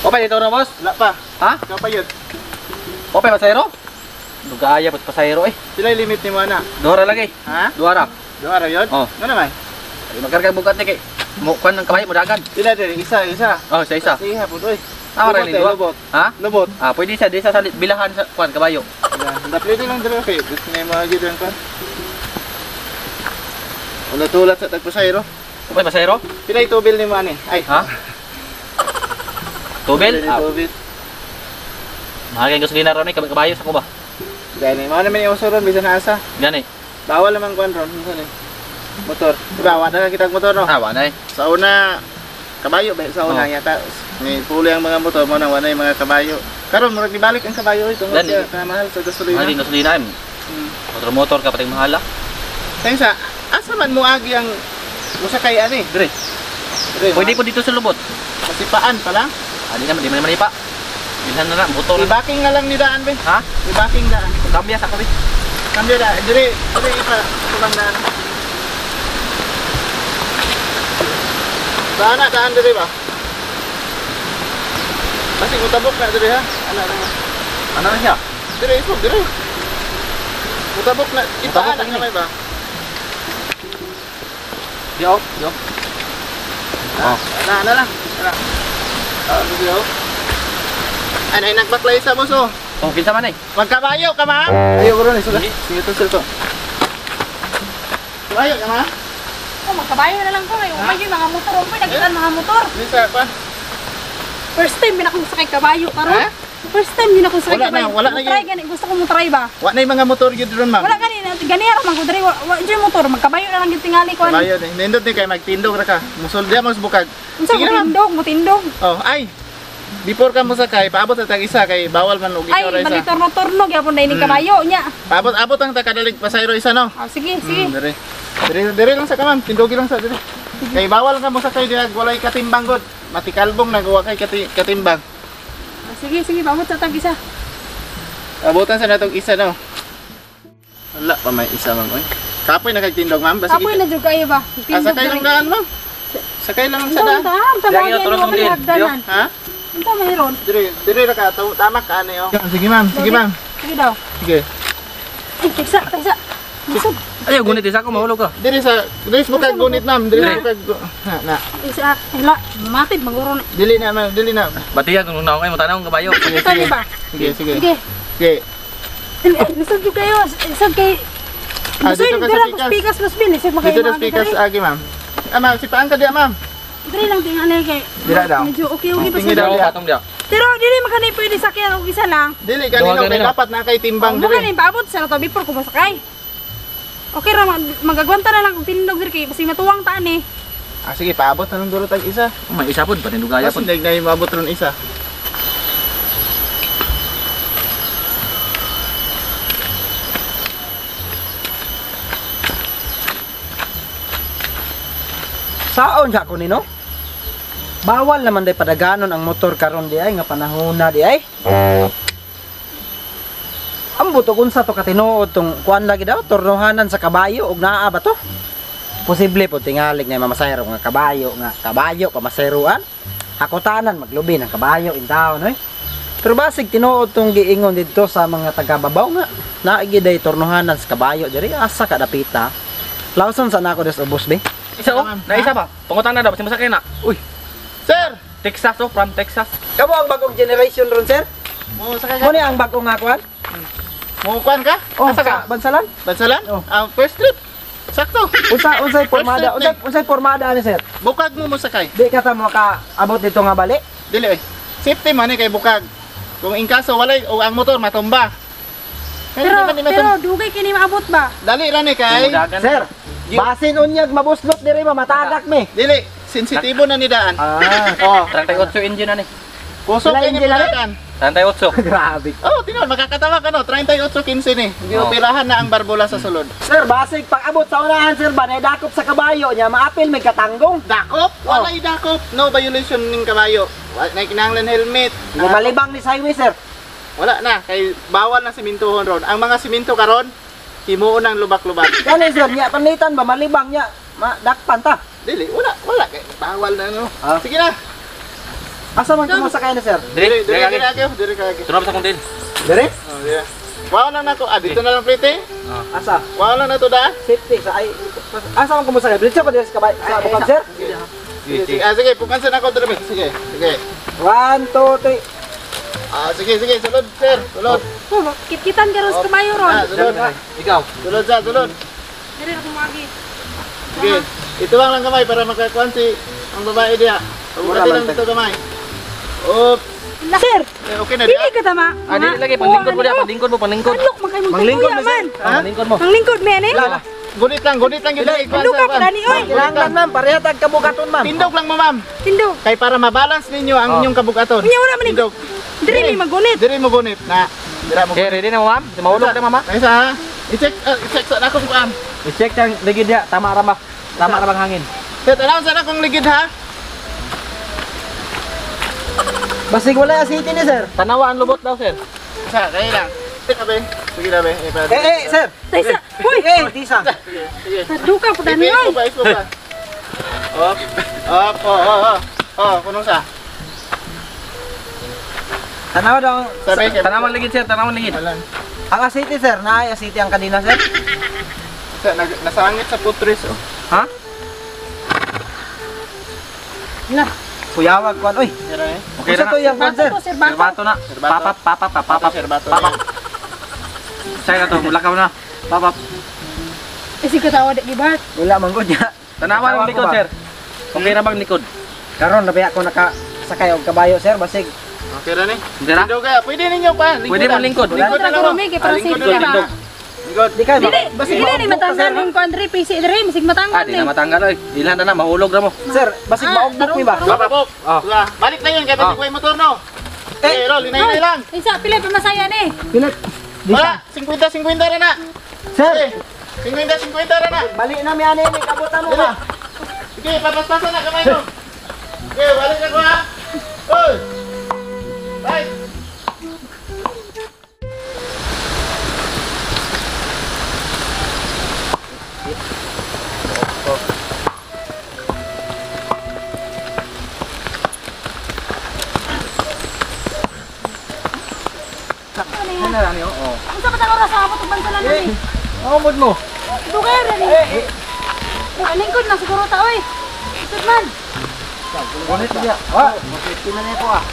Okay, dito na boss. Wala pa. Ha? Ikaw pa yun. Okay, pasayro? Lugaya, ba't pasayro eh. Sila yung limit ni mo na. Duha ra lagi. Ha? Duha ra. Duha ra yun? Oh. Ano naman? Ay, magkarga bugat ni kay. Mukuan ng kabayo, mudagan. Sila din, isa, isa. Oh, isa isa. Isa, putoy. Ah, Lubot rin eh, duha. lubot. Ha? Lubot. Ah, pwede siya, di sa bilahan sa kuan kabayo. Dapli din lang dalawa kayo. Gusto na yung mga gid ang kan. Wala tulat sa tagpasayro. Okay, pasayro? Pila itubil ni mo ani? Ay. Ha? Tubel? Pila Ah, itubil. mahal kayong gasolina ron eh, kabayo sa kuba. Gani, mao naman yung uso ron bisan asa. Gani. Bawal naman kuan ron, unsa ni? Motor. Diba, wala na kitang motor no? Ah, wala eh. Sa una kabayo ba sa una Oh. yata. May puli ang mga motor mo nang wala yung mga kabayo. Karon murag nibalik ang kabayo ito tungod Gani. sa kamahal sa gasolina. Mahal yung gasolina eh. Motor-motor ka pating mahal ah. Kaya sa asa man mo agi ang musakay ani? Dire. Dire, Pwede po dito sa lubot. Masipaan pa lang. Ah, di naman, di man manipa. Bilhan na lang, motor na. I-backing na lang ni daan be. Ha? I-backing daan. Kambya sa kabi. Kambya daan. Dire, dire ipa tubang daan. Daan na, daan dire ba? Basig utabok na dire ha. Ana na. Ano na siya? Dire isog dire. Utabok na ipaan Utabok na na gamay ba? Di oh, di oh. Oh. Ana, ana lang. Ana. Ah, dire oh. Anay nagbaklay sa boss oh. Oh, kinsa man eh. Magkabayo ka ma'am. Ayo ron isog. Sige to sir to. Kabayo ka ma'am. Oh, magkabayo na lang ko. Ay, umay yung mga motor. Umay, nagitan mga motor. Lisa pa. First time, din akong sakay kabayo. Karon. Ha? First time, din akong sakay Wala na, kabayo. wala na Mo try yun. gani. Gusto ko mo try ba? Wa na yung mga motor gyud ron ma'am. Wala gani. Gani ra man ko diri. Wa jud motor. Magkabayo na lang yung tingali ko. Ano? Kabayo ni. Nindot ni kay magtindog ra ka. Musol diya mas bukag. Unsa Sige na, ma'am. mutindog, mutindog. Oh, ay. Before ka mosakay, paabot sa tag isa kay bawal man og Ay, ikaw ra isa. bali torno-torno gyapon na ining kabayo nya. Paabot abot ang takadalig pasayro isa no. Ah, sige, sige. Dire. Dire dire lang sa ka ma'am, tindogi lang sa dire. Kay bawal ka mosakay diha walay katimbang gud. Matikalbong nagawa kay katimbang. Ah, sige, sige, paabot sa tag isa. Abutan sa natong isa no. Wala pa may isa ma'am oy. Kapoy na kay tindog ma'am, basig. Kapoy na jud kayo ba? Ah, sakay lang daan ma'am. Sakay lang sa daan. Sa Lagi mga na tulong yan, din. mga hagdanan. Ha? Unsa mayroon? Dire, dire ra ka, tamak ka ani oh. Sige ma'am, sige ma'am. Sige daw. Sige. Ay, tagsa, tagsa. Lisod. Ayaw, gunit isa ko, mahulog ka. Dire sa dire sa bukag gunit ma'am, dire sa bukag ha na. Isa, hala, matid maguro na. Dili na ma'am, dili na. Batiya, kung naong kayo, matanaw ang kabayo. Sige, Ito sige. ba? Sige, sige. Sige. Sige. Lisod jud kayo. Lisod kay Ah, Gusto dito ka sa dira ko pikas. pikas mas bin, lisod makayo. Dito na speakers agi ma'am. Ah ma'am, sipaan ka diya ma'am. Diri lang tingali kay. Dira daw. Medyo okay okay pa Tingin sa. daw. Daw, patong diya. Pero dili man kani pwede sakyan og isa lang. Dili kanino Duha kay ganina. dapat na kay timbang Mo dire. kani paabot sa to before ko masakay. Okay ra magagwanta na lang kung tindog diri kay basi matuwang ta ani. Ah sige, paabot na lang duro tag isa. Oh, may isa po, panindugaya po. Mas hindi na maabot ron isa. Saon sa ako nino? Bawal naman day padaganon ang motor karon di ay nga panahon na di ay. Ambot og unsa to katinuod tong kuan lagi daw tornohanan sa kabayo og naa ba to? Posible po tingalig nga mamasayro nga kabayo pamasayroan. Hakutanan maglubi ng kabayo in town oy. Pero basig tinuod tong giingon didto sa mga taga-babaw nga naigi day tornohanan sa kabayo diri asa ka dapita. Lawson sa nako des ubos be. Isa oh, na isa pa. Pangutan na daw, basta masakay na. Uy, Sir, Texas oh, from Texas. Kamo ang bagong generation ron sir? mo sakay ka. Mo ni ang bagong nga kuan? Mo kuan ka? Oh, Asa ka? sa Bansalan? Bansalan? Oh. Ah, first trip. Sakto. Unsa unsay pormada? First Unsay trip unsay pormada ani sir? Bukag mo mosakay. Di ka ta mo ka abot dito nga bali. Dili oy. Safety man ni kay bukag. Kung in kaso walay o ang motor matumba. Kaya Pero di man ni pero matumba. dugay kini maabot ba? Dali ra ni kay. Tindagan. Sir, basin unyag mabuslot diri ba matagak mi. Dili, sensitibo na ni daan. Ah, Oh, 38 engine na ni. kusog Wala kay ni engine na rin? daan. 38. grabe. Oh, tinuod makakatawa ka no, 38.15 ni. Oh. Gioperahan na ang barbula sa sulod. Sir, basig pag abot sa unahan sir ba nadakop sa kabayo niya maapil may katanggong. Dakop? Wala dakop. No violation ning kabayo. Wala na kinahanglan helmet. Nga malibang ni sa highway sir. Wala na kay bawal na simintuhon ron. Ang mga siminto karon himuon ng lubak-lubak. Kani sir, nya panlitan ba malibang nya madakpan ta. Dili, wala, wala kay bawal na no. Ah. Sige na. Asa man ko masakay na, sir? Dire, Dire dire dire dire dire kagi. Sunod sa kong din. Dire? Oh, yeah. Wow lang nako. Ah, dito na lang plate. Asa? Wow lang na to da. Safety sa ay asa man ko masakay? Diretso pa dire sa kabay sa bukang, sir? Sige, sige. Ah, sige, pukan sa nako dire. Sige, sige. 1 2 3. Ah, sige, sige, sulod, sir. Sulod. Oh, kitkitan karon sa kabayo ron. Ah, sulod. Ikaw. Sulod sa, sulod. Dire ra ko moagi. Sige. Ituwang lang kamay para makakuan si ang babae diha. Mura Pagbukatin man lang dito kamay. Op. Sir, Eh, okay na dili diha. ka tama. Ah, dili lagi panglingkod mo diha, panglingkod mo, panglingkod. Kadlok man kay mong Manglingkod tiguya na, sir. man. Ha? Panglingkod mo. Manglingkod mi ani. Wala. Gunit lang yun. Tindog ka pa dani oy. Kinahanglan, ma'am, pareha tag kabugaton, ma'am. Tindog lang mo, ma'am. Tindog. Kay para mabalance ninyo ang inyong kabugaton. Unya wala man ni. Tindog. Dire mi magunit. Diri mo gunit na. Dira mo. Okay, ready na mo, ma'am? Mahulog na, mama. Kaysa ha. I-check, i-check sa akong kuan. I-check kang ligid diha, tama ra ba? Tama ra bang hangin? Sir, tanaw sa akong ligid ha. Basig wala asiti ni, sir. Tanawa ang lubot daw, sir. Sa, kaya lang. Sige, be. Sige na, be. Eh, Eh, eh, sir. Taysa. Hoy, Eh, tisa. Sige, sige. duka po dani Ipo oy. pa, ipo pa. Op, op, oh, oh, oh. Oh, kunong sa. Tanaw daw. Sabi kay Tanawa ang ligid, sir. Tanawa ang ligid. Wala. Ang asiti, sir, naay asiti ang kanina, sir. Sa, nasangit sa putris, oh. Ha? Lah, Kuyawag kuan, oy. Meron eh. Okay Unsa na. to yang kuan, bato sir? to sir, bato. Serbato na. Serbato. Papap, papap, papap. Serbato, Papap. Say na to, mulakaw na. Papap. Eh sige tawa di gibat. Wala man gud ya. Tanawa ang likod, sir. Okay ra bang likod? Karon na ba ako nakasakay og kabayo, sir, basig. Okay ra ni. Hindi ra? Tindog kaya. Pwede ninyo pa. Pwede mo lingkod. Lingkod Lingkod na ra lang. ko, kay para Ah, lingkod safety na lang. ba. Lingkod. Di kay Dili, basig dili ni maugmok ka, matanggal sir. ang kuan diri PC diri, misig matanggal Ah, di ni. na matanggal oy. Ilhan na na, mahulog ra mo. Sir, basig Ah, maugmok mi ba? Papap. Oh. Diba? Balik na yun kay basig way motor no. Eh, Eh, roll, hinay lang. Isa, pila pamasaya ni. Pilit. Wala, 50-50 ra na. Sir, Sige, 50-50 ra na. bali na mi ani ni kabutan mo ba? Sige, papaspasan na kamay mo. Sige, balik na ko ha. Oy! Bye! Ano na ni oh. Unsa pa tang oras abot og bansalan ni? Maumod mo. Dugay ra ni. Ah, lingkod na siguro ta oy. Isod man. Gunit diha. Wa, safety na ni ko ah.